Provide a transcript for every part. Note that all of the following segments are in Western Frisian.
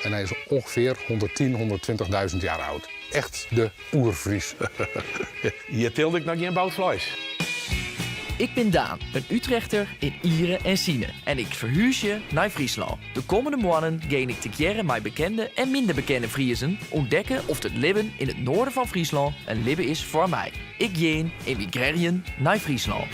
En hy is ongeveer 110, 120.000 jaar oud. Echt de oerfries. Hjir tilde ik noch gjin bout fleis. Ik bin Daan, in Utrechter yn iere en sine en ik ferhúzje nei Fryslân. De kommende moannen gean ik tegearre mei bekende en minder bekende Friezen ûntdekke oft it libben yn it noarden fan Fryslân in libben is foar my. Ik gean emigrearjen nei Fryslân.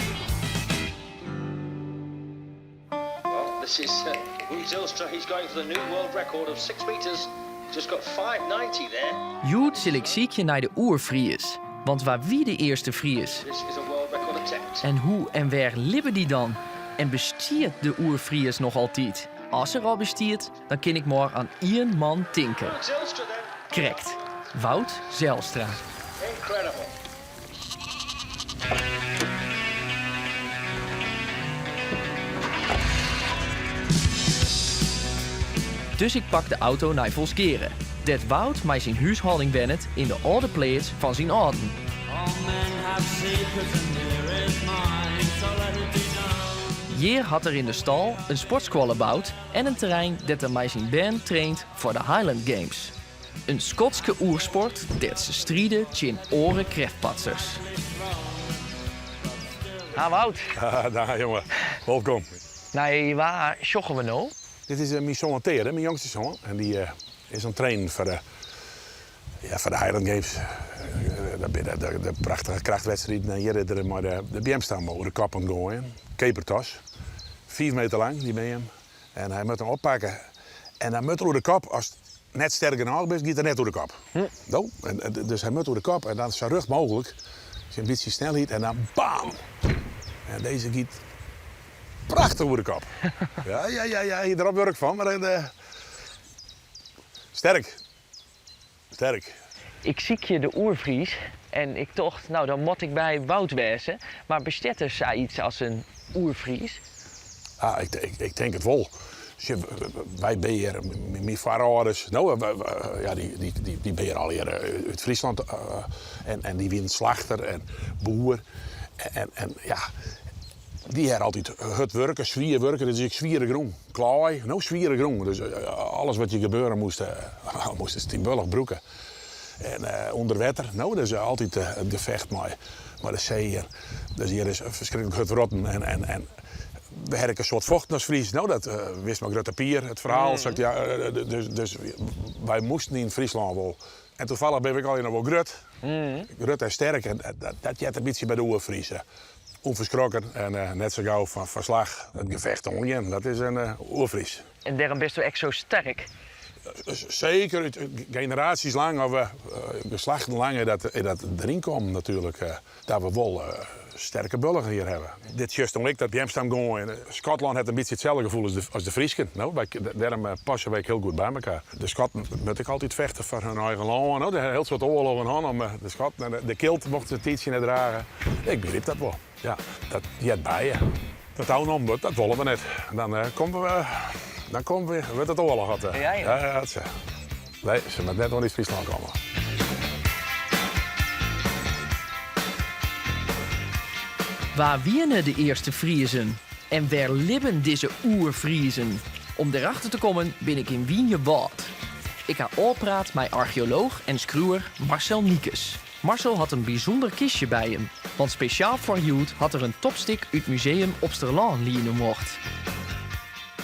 Well, this is Wout Zijlstra. He's going for the new world record of 6 meters. Just got 5.90 there. Hjoed sil ik sykje nei de oerfries. Want wa wie de earste Fries? This is a world record attempt. En hoe en wêr libbe dy dan? En bestiet de oerfries noch altyd? As er al bestiet, dan kin ik mar oan ien man tinke. Wout Zijlstra then. Krekt, Wout Zijlstra. Incredible. Dus ik pak de auto nei Folsgeare, dêr't Wout mei syn húshâlding wennet yn de âlde pleats fan syn âlden. Hjir hat er yn de stâl in sportskoalle boud en in terrein dêr't er mei syn bern traint foar de Highland Games. In Skotske oersport dêr't se stride tsjin oare krêftpatsers. Ha Wout. Dag jonge, wolkom. Nei wa sjogge we no? Dit is myn soan Teade, myn jongste soan. En dy is oan it trainen foar de, ja, foar de Highland Games. Dat binne de prachtige krachtwedstriden. En hjir is er mei de beamstam oer de kop oan it goaien. Kepertas. 5 meter lang, dy beam. En hy moat him oppakke. En dan moat er oer de kop. Ast net sterk genôch bist, giet er net oer de kop. No, en, dus hy moat oer de kop en dan sa rjocht mooglik, in bytsje snelheid en dan bam! En dizze giet prachtich oer de kop. Ja, ja, ja, ja, hy der op wurk fan, mar sterk. Sterk. Ik sykje de oerfries en ik tocht, no dan moat ik by Wout wêze. Mar bestiet der sayts as in oerfries? Ah, ik tink it wol. Sjoch, wy binne hjir, myn foarâlders, no, ja, dy binne hjir allegear út Fryslân en dy wienen slachter en boer en ja, Dy ha altyd hurd wurke, swier wurke. Dit is ek swiere grûn. Klaai, no swiere grûn. Dus alles wat hjir gebeure moast, moast stienbullich brûke. En ûnder wetter, no, dus altyd it gefecht mei de see. Dus hjir is ferskriklik hurd wrotten en en we ha ek in soad fochten as Fries. No, dat wist mei Grutte Pier, it ferhaal. Dus, dus wy moasten yn Fryslân wol. En toevallig bin ik allegear noch wol grut. Grut en sterk en dat heart in bytsje by de oerfries. Ûnferskrokken en net sa gau fan slach it gefecht oangean, dat is in oerfries. En dêrom bisto ek so sterk? Seker, út generaasjes lang of geslachten lang is dat deryn kommen natuerlik, dat we wol sterke bulgen hjir hawwe. Dit sjochst dan ek, dat beamstam goaien. Skotlân hat in bytsje itselde gefoel as de Frysken. No, dêrom passe wy ek hiel goed by mekaar. De Skotten moatte ek altyd fechte foar hun eigen lân. No, der ha hiel soad oarloggen hân om de Skotten. De kilt mochten se in tiidsje net drage. Ik begryp dat wol. Ja, dat heart by je. Dat ôfnommen wurdt, dat wolle we net. Dan komme we, dan komme we, wurdt it oarloch. Ja, ja. Ja, dat Nee, se moat net oan dy Fryslân komme. Wa wiene de earste Friezen en wêr libben dizze oerfriezen? Om derachter te kommen bin ik yn Wynjewâld. Ik ha ôfpraat mei archeolooch en skriuwer Marcel Niekus. Marcel hat in bysûnder kistje by him, want spesjaal foar hjoed hat er in topstik út Museum Opsterlân liene mocht.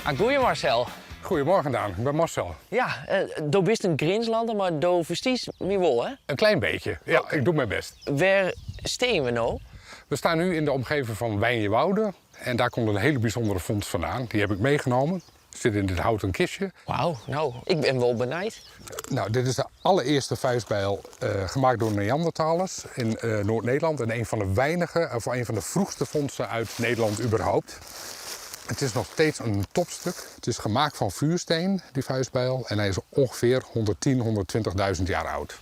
Ah, goeie Marcel. Goedemorgen Daan, ik ben Marcel. Ja, do bist in Grinslander, mar do ferstiest my wol, hè? Een klein beetje, ja, ik doe mijn best. Wêr stean we no? We staan nu in de omgeving van Wijnjewoude en daar komt een hele bijzondere vondst vandaan. Die heb ik meegenomen. Zit in dit houten kistje. Wauw, nou, ik ben wol benijd. Nou, dit is de allereerste vuistbijl gemaakt door Neandertalers in Noord-Nederland. En een van de weinige, of een van de vroegste vondsten uit Nederland überhaupt. Het is nog steeds een topstuk. Het is gemaakt van vuursteen, die vuistbijl. En hij is ongeveer 110, 120.000 jaar oud.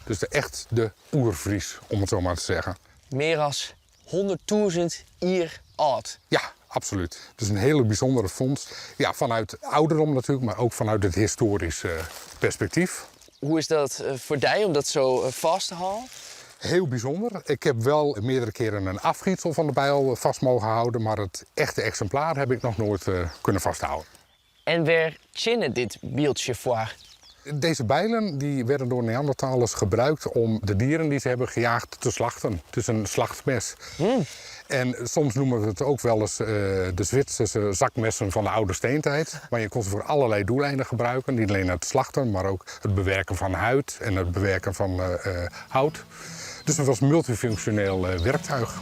Dus de, echt de oerfries, om het zo maar te zeggen. Mear as 100.000 jier âld. Ja, absoluut. Het is een hele bijzondere vondst. Ja, vanuit ouderdom natuurlijk, maar ook vanuit het historisch perspectief. Hoe is dat foar dy om dat sa fêst te hâlden? Heel bijzonder. Ik heb wel meerdere keren een afgietsel van de bijl vast mogen houden, maar het echte exemplaar heb ik nog nooit kunnen vasthouden. En wêr tsjinne dit byltsje foar? Deze bijlen die werden door Neandertalers gebruikt om de dieren die ze hebben gejaagd te slachten. Het is een slachtmes. En soms noemen we het ook wel eens de Zwitserse zakmessen van de oude steentijd. Maar je kon ze voor allerlei doeleinden gebruiken. Niet alleen het slachten, maar ook het bewerken van huid en het bewerken van hout. Dus het was een multifunctioneel werktuig.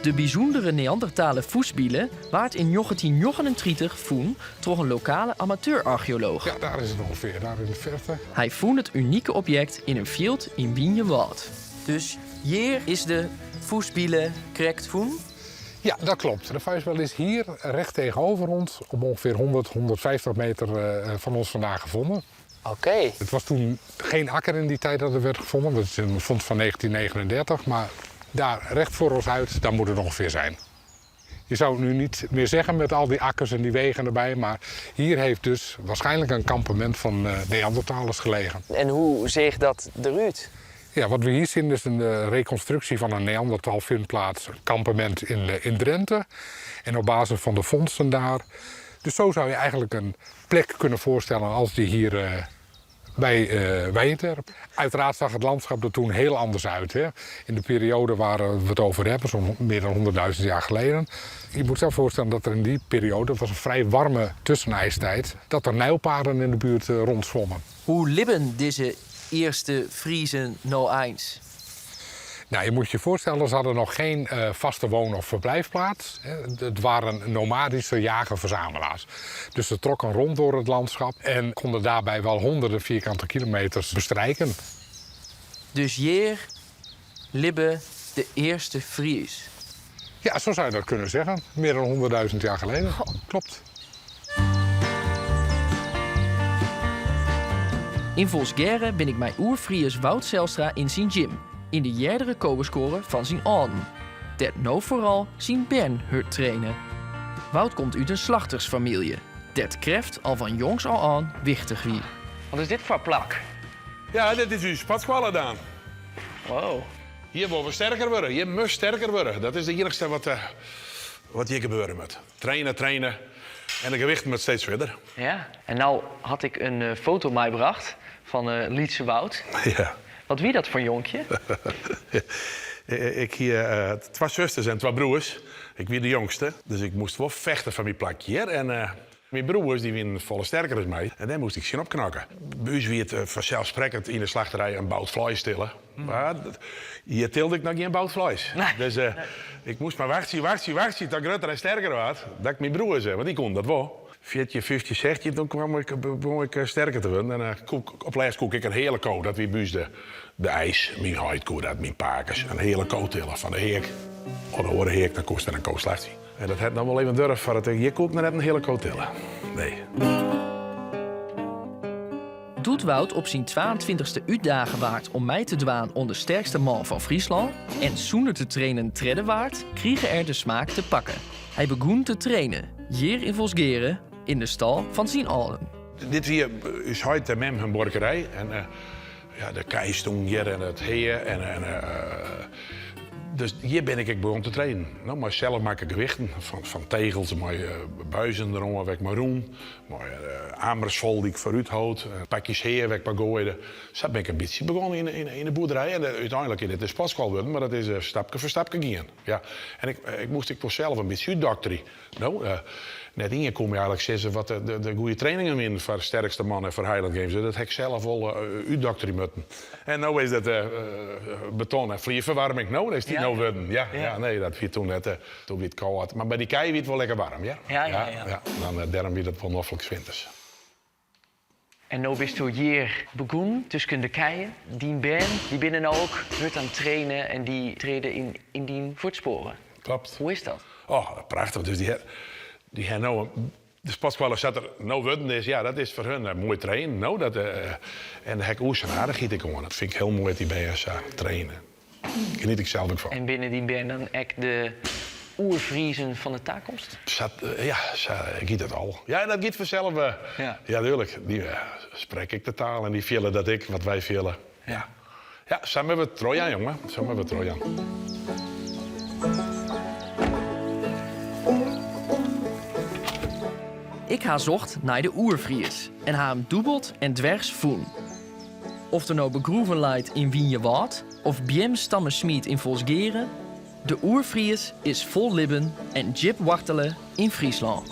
De bysûndere Neandertale fûstbile waard yn 1939 fûn troch in lokale amateurarcheolooch. Ja, daar is het ongeveer, daar in de verte. Hy fûn it unike objekt yn in fjild yn Wynjewâld. Dus hjir is de fûstbile krekt fûn? Ja, dat klopt. De vuistbijl is hier recht tegenover ons, op ongeveer 100, 150 meter van ons vandaan gevonden. Oké. Het was toen geen akker in die tijd dat het werd gevonden. Dat is een vondst van 1939, maar daar recht voor ons uit, daar moet het ongeveer zijn. Je zou het nu niet meer zeggen met al die akkers en die wegen erbij, maar hier heeft dus waarschijnlijk een kampement van Neandertalers gelegen. En hoe seach dat derút? Ja, wat we hier zien is een reconstructie van een Neandertal vindplaats, een kampement in Drenthe. En op basis van de vondsten daar. Dus zo zou je eigenlijk een plek kunnen voorstellen als die hier bij Wijnjeterp. Uiteraard zag het landschap er toen heel anders uit. Hè? In de periode waar we het over hebben, zo'n meer dan 100.000 jaar geleden. Je moet zelf voorstellen dat er in die periode, dat was een vrij warme tussenijstijd, dat er nijlpaarden in de buurt rondzwommen. Hoe libben deze eerste Friezen nou eens? Je moet je voorstellen, ze hadden nog geen vaste woon- of verblijfplaats. Hè. Het waren nomadische jager-verzamelaars. Dus ze trokken rond door het landschap en konden daarbij wel honderden vierkante kilometers bestrijken. Dus hier libben de eerste Fries. Ja, zo zou je dat kunnen zeggen. Meer dan 100.000 jaar geleden. Goh. Klopt. In Folsgearre bin ik mei oerfries Wout Zijlstra yn syn gym. Yn de eardere koweskuorre fan syn âlden. Dêr't no foaral syn bern hurd traine. Wout komt út in slachtersfamylje, dêr't krêft al fan jongs ôf oan wichtich wie. Wat is dit foar plak? Ja, dit is ús sportskoalle dan. Wow. Hjir wolle we sterker wurde. Hjir moat sterker wurde. Dat is de iennichste wat hjir gebeure moat. Traine, traine. En de gewichten moat steeds swierder. Ja, en nou had ik in foto meibrocht fan Lytse Wout. Ja. Wat wie dat foar jonkje? Ik hie twa susters en twa broers. Ik wie de jongste, dus ik moast wol fechte foar myn plakje hjir. En myn broers dy wienen folle sterker as my. En dêr moast ik tsjin opknokke. By ús wie it fanselssprekkend yn de slachterij in bout fleis tille. Mar hjir tilde ik noch gjin bout fleis. Nee. Dus ik moast mar wachtsje, wachtsje, wachtsje tot ik grutter en sterker waard. Dat ik myn broers, want dy koenen dat wol. 14, 15, 16, doe kwam ik, begûn ik sterker te wurden. En op lêst koe ik in heale ko. Dat wie by ús de eis. Myn heit koe dat, myn pakes. In heale ko tille fan de heak. Op de oare heak, dan koest der in ko slachtsje. En dat hat noch wol even duorre foardat ik hjir koe ik noch net in heale ko tille. Nee. Doe't Wout op syn twaentweintichste útdage waard om mei te dwaan oan de sterkste man fan Fryslân en sûnder te trainen tredde waard, krige er de smaak te pakken. Hy begûn te trainen, hjir yn Folsgearre, yn de stal fan syn âlden. Dit wie ús heit en mem hun buorkerij. En ja, de kij stûn hjir en it hea. En dus hjir bin ik ek begûn te trainen. No, mei selsmakke gewichten, fan tegels, mei buizen deroan, wêr't ik mei rûn. Mei amers fol dy't ik foarút hold, pakjes hea wêr't ik mei goaide. Sa bin ik in bytsje begûn yn de boerderij. En úteinlik is dit de sportskoalle wurden, mar dat is stapke foar stapke gien. Ja, en ik moast ek wol sels in bytsje útdokterje. No, net ien koe my eigenlik sizze wat de goede trainingen wienen foar sterkste man en foar Highland Games. Dat ha ik sels wol útdokterje moatten. En no is dat beton en flierferwaarming. No, dat is dy no wurden. Ja, ja, nee, dat wie toen net, toen wie it kâld. Mar by dy kij wie it wol lekker waarm, hear. Ja. Ja, dan dêrom wie dat wol noflik 's winters. En no bisto hjir begûn tusken de kijen. Dyn bern dy binne no ek hurd oan it trainen en dy trede yn dyn fuotspoaren. Klopt. Hoe is dat? Oh, prachtich. Dus dy ha no in, de sportskoalle sa't er no wurden is, ja, dat is foar hun moai trainen. No, dat en dêr ha ik oer sa'n aardichheid ek oan. Dat fyn ik hiel moai dat dy bern sa traine. Geniet ik sels ek fan. En binne dyn bern dan ek de oerfriezen fan de takomst? Sa, ja, sa giet it al. Ja, dat giet fansels. Ja, tuerlik. Dy sprekke ek de taal en dy fiele dat ek, wat wy fiele. Ja. Ja, sa moatte we trochjaan, jonge. Sa moatte we trochjaan. Ik ha socht nei de oerfries en ha him dûbeld en dwers fûn. Oft er no begroeven leit yn Wynjewâld of beamstammen smyt yn Folsgeare, de oerfries is fol libben en djip woartele yn Fryslân.